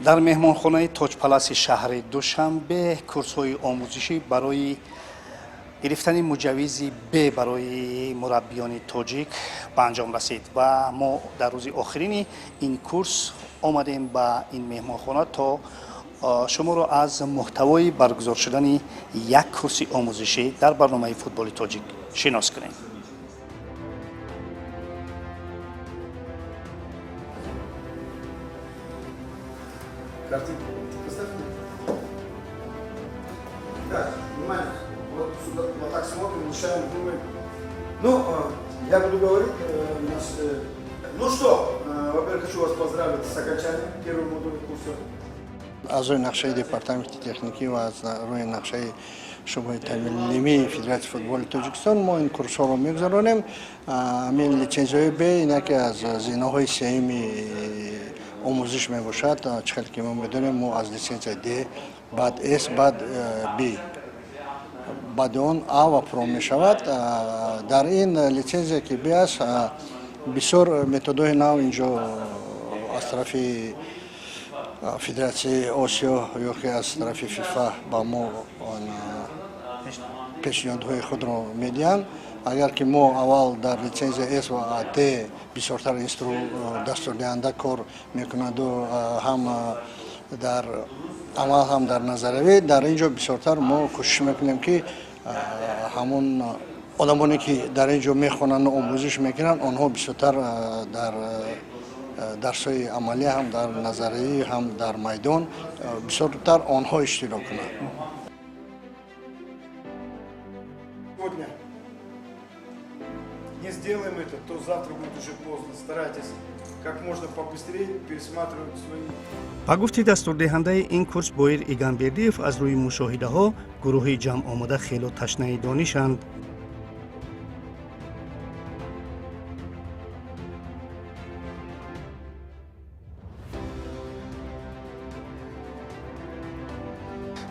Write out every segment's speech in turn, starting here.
Дар меҳмонхонаи Тоҷпаласи шаҳри Душанбе курсҳои омӯзишӣ барои гирифтани муҷаввизи Б барои мураббиёни тоҷик ба анҷом расид ва мо дар рӯзи охирини ин курс омадем ба ин меҳмонхона, то шуморо аз муҳтавои баргузор шудани як курси омӯзишӣ дар барномаи футболи тоҷик шинос кунем. Картинку поставь мне. Так, внимание. Вот сюда, вот так смотрим, мешаем, думаем. Ну, я буду говорить. Ну что, во-первых, хочу вас поздравить с окончанием первого модуля курса. Аз рӯи нақшаи департаменти техникӣ ва аз рӯи нақшаи шӯъбаи таълимии Федератсияи футболи Тоҷикистон мо ин курсҳоро мегузаронем. Ҳамин литсензияҳои Б ин яке аз зинаҳои сеюми омӯзиш мебошад. Чӣ хеле ки мо медонем, мо аз литсензия Д, баъд С, баъд Б, баъди он А ва Про мешавад. Дар ин литсензия, ки Б аст, бисёр методҳои нав инҷо аз тарафи Федератсияи Осиё ё ки аз тарафи ФИФА ба мо пешниҳодҳои худро медиҳанд. Агар ки мо аввал дар литсензия С ва Д бисёртар дастурдиҳанда кор мекунаду, ҳам дар амал, ҳам дар назариявӣ, дар ин ҷо бисёртар мо кӯшиш мекунем, ки ҳамон одамоне, ки дар ин ҷо мехонанду омӯзиш мекунанд, онҳо бисёртар дар дарсҳои амалӣ, ҳам дар назариявӣ, ҳам дар майдон, бисёртар онҳо иштирок кунанд. Сегодня не сделаем это, то завтра будет уже поздно. Старайтесь как можно побыстрее пересматривать свои Ба гуфти дастурдиҳандаи ин курс Боир Иганбердиев, аз рӯи мушоҳидаҳо гурӯҳи ҷамъомада хело ташнаи донишанд.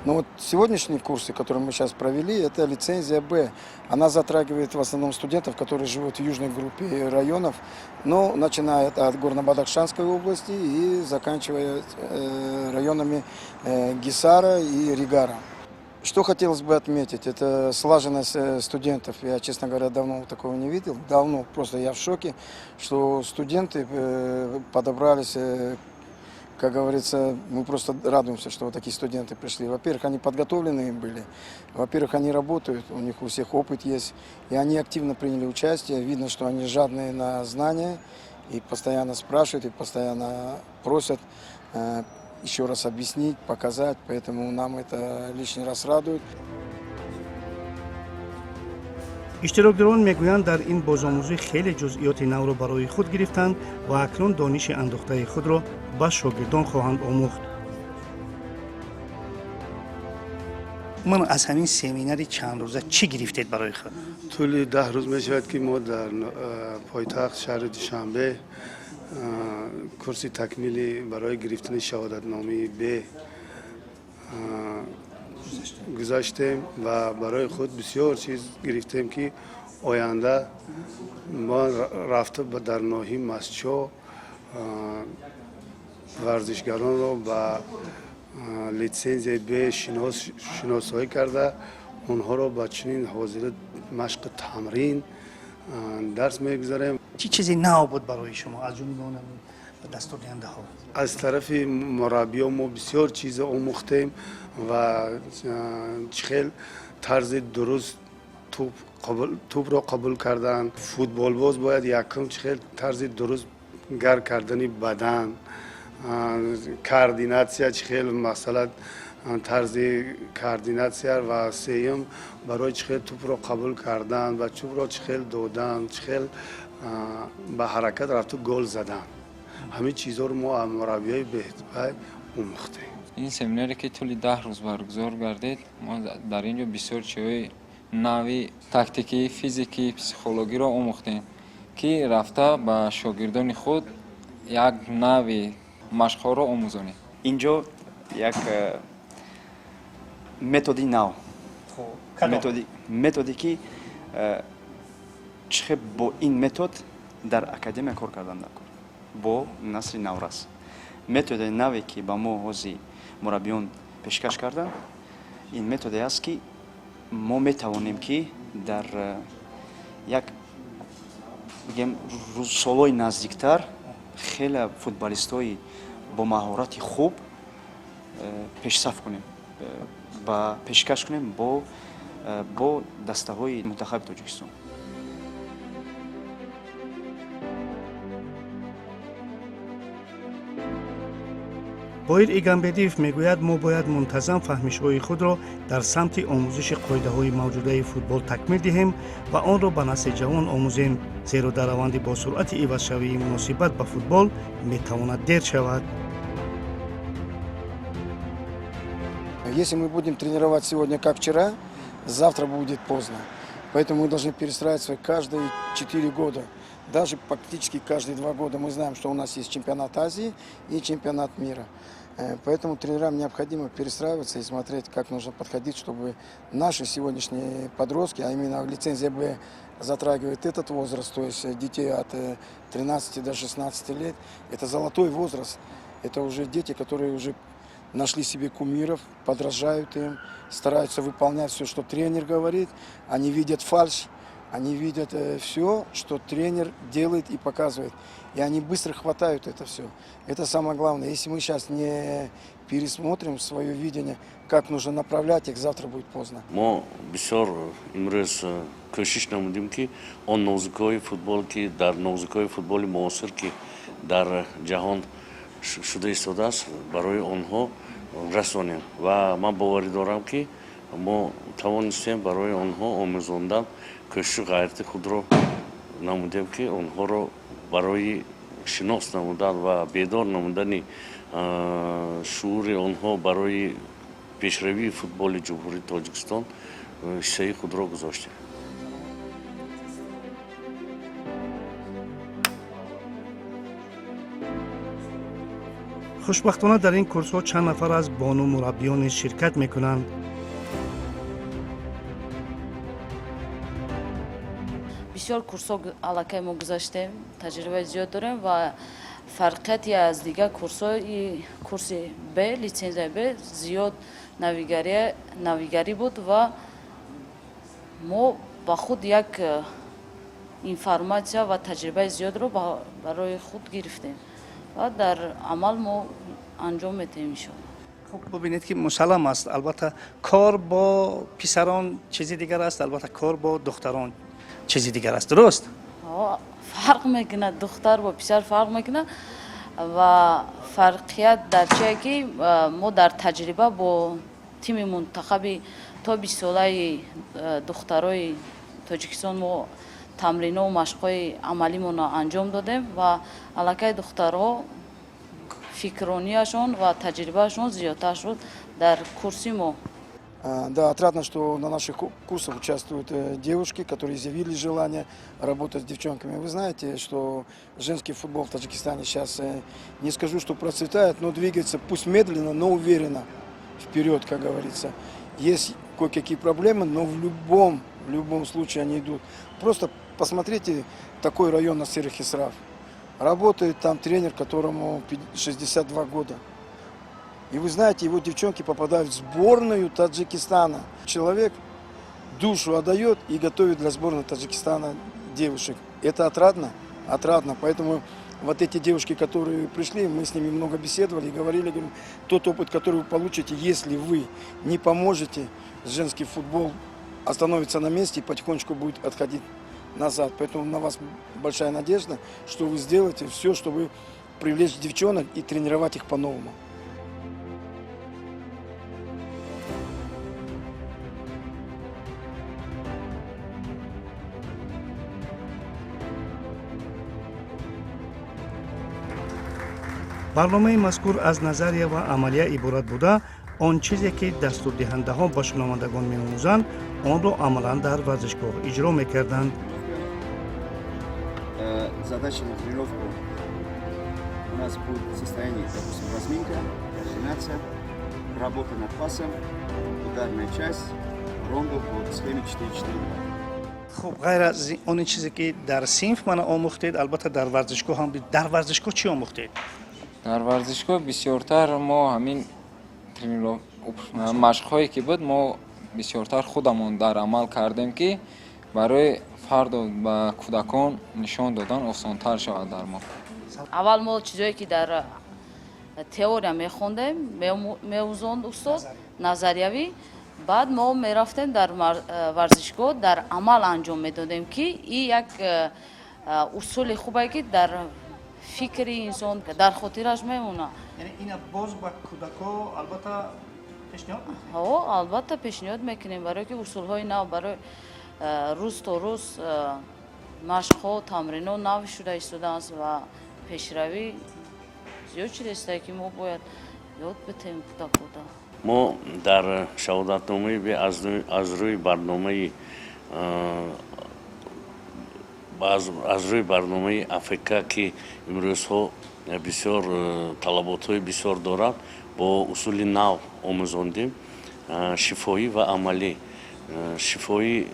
Но вот сегодняшние курсы, которые мы сейчас провели, это лицензия Б. Она затрагивает в основном студентов, которые живут в южной группе районов, но начиная от Горно-Бадахшанской области и заканчивая районами Гисара и Регара. Что хотелось бы отметить, это слаженность студентов. Я, честно говоря, давно такого не видел. Давно, просто я в шоке, что студенты подобрались, как говорится, мы просто радуемся, что вот такие студенты пришли. Во-первых, они подготовленные были, во-первых, они работают, у них у всех опыт есть, и они активно приняли участие. Видно, что они жадные на знания и постоянно спрашивают, и постоянно просят еще раз объяснить, показать, поэтому нам это лишний раз радует. Иштирокдорон мегӯянд, дар ин бозомӯзӣ хеле ҷузъиёти навро барои худ гирифтанд ва акнун дониши андӯхтаи худро ба шогирдон хоҳанд омӯхт. Ман аз ҳамин семинари чандрӯза чӣ гирифтед барои худ? Тӯли 10 рӯз мешавад, ки мо дар пойтахт, шаҳри Душанбе, курси такмилӣ барои гирифтани шаҳодатномаи Б гузаштем ва барои худ бисёр чиз гирифтем, ки оянда мо рафта дар ноҳияи Мастчоҳ варзишгаронро ба литсензияи Б шиносоӣ карда, онҳоро ба чунин ҳозира машқу тамрин дарс мегузарем. Чӣ чизи нав буд барои шумо аз ҷониби он дастурдиҳандаҳо? Аз тарафи мураббиён мо бисёр чиз омӯхтем ва чӣ хел тарзи дуруст тӯбро қабул кардан, футболбоз бояд якум чӣ хел тарзи дуруст гар кардани бадан, координатсия, чӣ хел масалан тарзи координатсия, ва сеюм барои чӣ хел тӯбро қабул кардан ва тӯбро чӣ хел додан, чӣ хел ба ҳаракат рафту гол задан. Ҳамин чизҳоро мо аз мураббиёи беҳбай омӯхтем. Ин семинаре, ки тӯли 10 рӯз баргузор гардид, мо дар ин ҷо бисёр чизҳои нави тактикӣ, физикӣ, психологиро омӯхтем, ки рафта ба шогирдони худ як нави машқҳоро омӯзонем. Инҷо як методи нав, методе, ки чӣ хел бо ин метод дар академия кор кардан даркор бо насли наврас. Методи наве, ки ба мо ҳозир мураббиён пешкаш карданд, ин методе аст, ки мо метавонем, ки дар як, бигем, солҳои наздиктар хеле футболистҳои бо маҳорати хуб пешсаф кунем, ба пешкаш кунем бо дастаҳои мунтахаби Тоҷикистон. Боир Игамбердиев мегӯяд, мо бояд мунтазам фаҳмишҳои худро дар самти омӯзиши қоидаҳои мавҷудаи футбол такмил диҳем ва онро ба насли ҷавон омӯзем, зеро дар раванди босуръати ивазшавии муносибат ба футбол метавонад дер шавад. Если мы будем тренировать сегодня, как вчера, завтра будет поздно. Поэтому мы должны перестраиваться каждые 4 года. Даже практически каждые 2 года мы знаем, что у нас есть чемпионат Азии и чемпионат мира. Поэтому тренерам необходимо перестраиваться и смотреть, как нужно подходить, чтобы наши сегодняшние подростки, а именно лицензия Б затрагивает этот возраст, то есть детей от 13 до 16 лет, это золотой возраст. Это уже дети, которые уже нашли себе кумиров, подражают им, стараются выполнять все, что тренер говорит. Они видят фальшь, они видят все, что тренер делает и показывает. И они быстро хватают это все. Это самое главное. Если мы сейчас не пересмотрим свое видение, как нужно направлять их, завтра будет поздно. Мо бисёр имрӯз кӯшиш намудем, ки он нозукиҳои футбол, ки дар нозукиҳои футболи муосир, ки дар ҷаҳон шуда истодааст, барои онҳо расонем ва ман боварӣ дорам, ки мо тавонистем барои онҳо омӯзондан, кӯшишу ғайрати худро намудем, ки онҳоро барои шинос намудан ва бедор намудани шуури онҳо барои пешравии футболи Ҷумҳурии Тоҷикистон ҳиссаи худро гузоштем. Хушбахтона, дар ин курсҳо чанд нафар аз бону мураббиён низ ширкат мекунанд. Бисёр курсҳо аллакай мо гузаштем, таҷрибаи зиёд дорем ва фарқияти аз дигар курсҳои курси Б, литсензияи Б, зиёд навигарӣ буд ва мо ба худ як информатсия ва таҷрибаи зиёдро барои худ гирифтем ва дар амал мо анҷом медиҳем, иншоалло. Хуб, бубинед, ки мусаллам аст, албатта, кор бо писарон чизи дигар аст, албатта, кор бо духтарон чизи дигар аст, дуруст? Фарқ мекунад, духтар бо писар фарқ мекунад ва фарқият дар чие, ки мо дар таҷриба бо тими мунтахаби то 20-солаи духтарои Тоҷикистон мо тамринҳо машқҳои амалимонро анҷом додем ва аллакай духтарҳо фикронияшон ва таҷрибаашон зиёдтар шуд дар курси мо. Да, отрадно, что на наших курсах участвуют девушки, которые изъявили желание работать с девчонками. Вы знаете, что женский футбол в Таджикистане сейчас, не скажу, что процветает, но двигается, пусть медленно, но уверенно вперед, как говорится. Есть кое-какие проблемы, но в любом случае они идут. Просто посмотрите такой район Насир Хисрав. Работает там тренер, которому 62 года. И вы знаете, его девчонки попадают в сборную Таджикистана. Человек душу отдает и готовит для сборной Таджикистана девушек. Это отрадно? Отрадно. Поэтому вот эти девушки, которые пришли, мы с ними много беседовали и говорили, говорим, тот опыт, который вы получите, если вы не поможете, женский футбол остановится на месте и потихонечку будет отходить назад. Поэтому на вас большая надежда, что вы сделаете все, чтобы привлечь девчонок и тренировать их по-новому. Барномаи мазкур аз назария ва амалия иборат буда, он чизе ки дастурдиҳандаҳо ба шунавандагон меомӯзанд, онро амалан дар варзишгоҳ иҷро мекарданд. Задача на тренировку у нас будет состояние, допустим, разминка, координация, работа над пасом, ударная часть, рондо по схеме 4-4-2. Хуб, ғайр аз он чизе ки дар синф мана омӯхтед, албатта, дар варзишгоҳ ҳам, дар варзишгоҳ чӣ омӯхтед? Дар варзишгоҳ бисёртар мо ҳамин машқҳое ки буд, мо бисёртар худамон дар амал кардем, ки барои фардо ба кӯдакон нишон додан осонтар шавад дар мо. Аввал мо чизое ки дар теория мехондем, меомӯзонд устод назариявӣ, баъд мо мерафтем дар варзишгоҳ, дар амал анҷом медодем, ки и як усули хубе, ки дар фикри инсон, дар хотираш мемонад. Яъне ина боз ба кӯдако албатта пешниҳод? Ҳо, албатта, пешниҳод мекунем, барое ки усулҳои нав барои рӯз то рӯз машқҳо, тамринҳо нав шуда истодааст ва пешравӣ зиёд шуда, ки мо бояд ёд битем кӯдакода. Мо дар шаҳодатномаи аз рӯи барномаи АФК, ки имрӯзҳо бисёр талаботҳои бисёр дорад, бо усули нав омӯзондем, шифоҳӣ ва амалӣ. Шифоҳӣ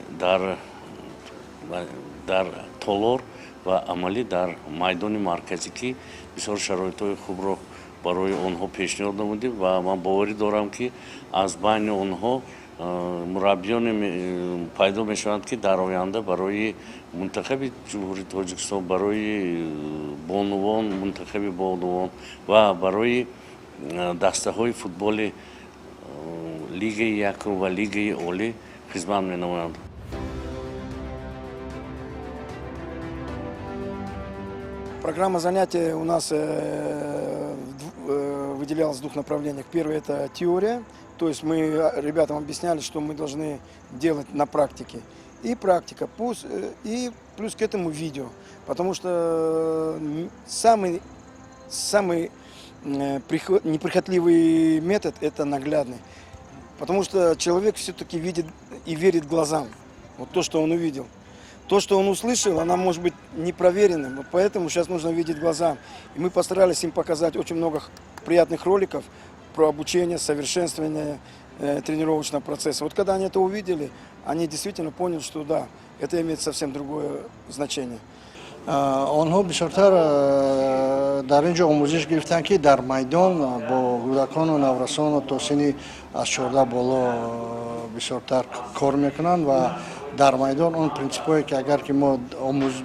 дар толор ва амалӣ дар майдони марказӣ, ки бисёр шароитҳои хубро барои онҳо пешниҳод намудем, ва ман боварӣ дорам, ки аз байни онҳо мураббиёне пайдо мешаванд, ки дар оянда барои мунтахаби Ҷумҳурии Тоҷикистон, барои бонувон, мунтахаби бонувон ва барои дастаҳои футболи лигаи якум ва лигаи олӣ хизмат менамоянд. Программа занятий у нас выделялась в двух направлениях. Первое – это теория, то есть мы ребятам объясняли, что мы должны делать на практике. И практика, и плюс к этому видео. Потому что самый неприхотливый метод – это наглядный. Потому что человек все-таки видит и верит глазам. Вот то, что он увидел. То, что он услышал, она может быть непроверенным. Вот поэтому сейчас нужно видеть глазам. И мы постарались им показать очень много приятных роликов про обучение, совершенствование тренировочного процесса. Вот когда они это увидели, они действительно поняли, что да, это имеет совсем другое значение. Онҳо бисёртар дар ин ҷо омӯзиш гирифтанд, ки дар майдон бо кӯдакону наврасону то синни аз 14 боло бисёртар кор мекунанд ва дар майдон он принсипҳое, ки агар ки мо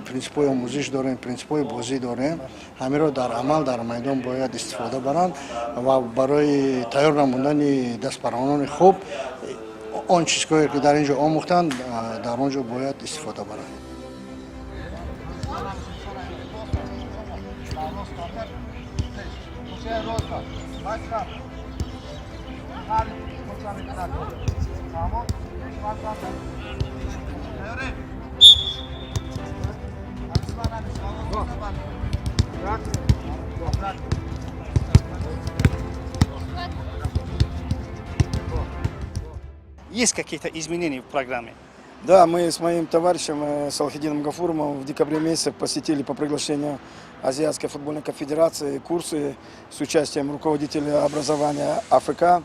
принсипҳои омӯзиш дорем, принсипҳои бозӣ дорем, ҳаминро дар амал дар майдон бояд истифода баранд ва барои тайёр намудани дастпарванони хуб он чизҳое, ки дар ин ҷо омӯхтанд, дар он ҷо бояд истифода баранд. Есть какие-то изменения в программе? Да, мы с моим товарищем Салхидином Гафуровым в декабре месяце посетили по приглашению Азиатской футбольной конфедерации курсы с участием руководителя образования АФК.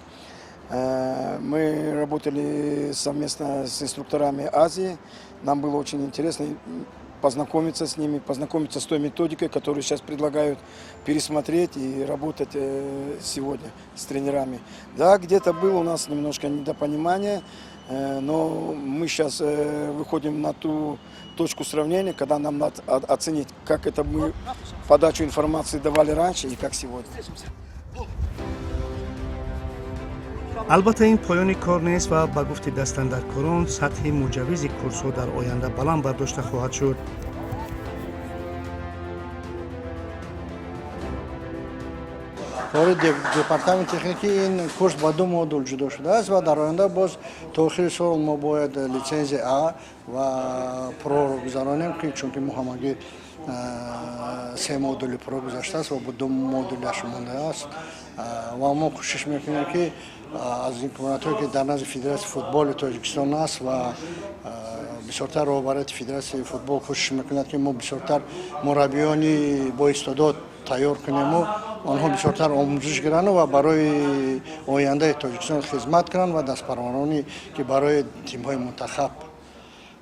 Мы работали совместно с инструкторами Азии. Нам было очень интересно познакомиться с ними, познакомиться с той методикой, которую сейчас предлагают пересмотреть и работать сегодня с тренерами. Да, где-то было у нас немножко недопонимание, но мы сейчас выходим на ту точку сравнения, когда нам надо оценить, как это мы подачу информации давали раньше и как сегодня. Албатта, ин поёни кор нест ва ба гуфти дастандаркорон, сатҳи муҷаввизи курсҳо дар оянда баланд бардошта хоҳад шуд. Кори департаменти техникӣ, ин курс ба ду модул ҷудо шудааст ва дар оянда боз то охири сол мо бояд литсензия А ва проро гузаронем, ки чунки мо ҳамагӣ се модули про гузаштааст ва ду модулиаш мондааст ва мо кӯшиш мекунем, ки аз имкониятҳое, ки дар назди Федератсияи футболи Тоҷикистон аст ва бисёртар роҳбарияти Федератсияи футбол кӯшиш мекунад, ки мо бисёртар мураббиёни боистеъдод тайёр кунему, онҳо бисёртар омӯзиш гирану ва барои ояндаи Тоҷикистон хизмат кунанд ва дастпарвароне, ки барои тимҳои мунтахаб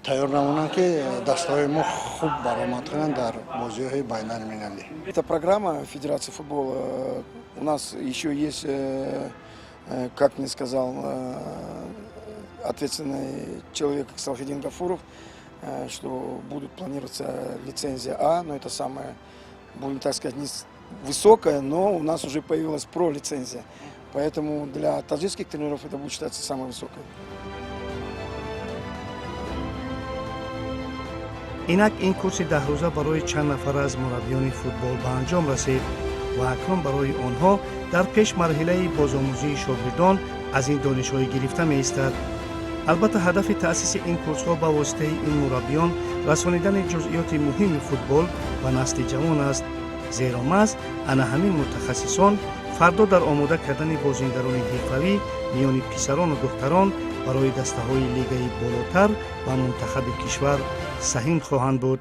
Тайёр намонанд, ки дастаҳои мо хуб баромад кунанд дар бозиҳои байналмилалӣ. Это программа Федерации футбола. У нас еще есть, как мне сказал ответственный человек Салхидин Гафуров, что будут планироваться лицензия А, но это самая, будем так сказать, не высокая, но у нас уже появилась про-лицензия. Поэтому для таджикских тренеров это будет считаться самой высокой. Инак, ин курси 10 рӯза барои чанд нафар аз мураббиёни футбол ба анҷом расид ва акнун барои онҳо дар пеш марҳилаи бозомӯзии шогирдон аз ин донишҳои гирифта меистад. Албатта, ҳадафи таъсиси ин курсҳо ба воситаи ин мураббиён расонидани ҷузъиёти муҳими футбол ба насли ҷавон аст, зеро маҳз ана ҳамин мутахассисон фардо дар омода кардани бозингарони ҳирфавӣ миёни писарону духтарон барои дастаҳои лигаи болотар ва мунтахаби кишвар саҳим хоҳанд буд.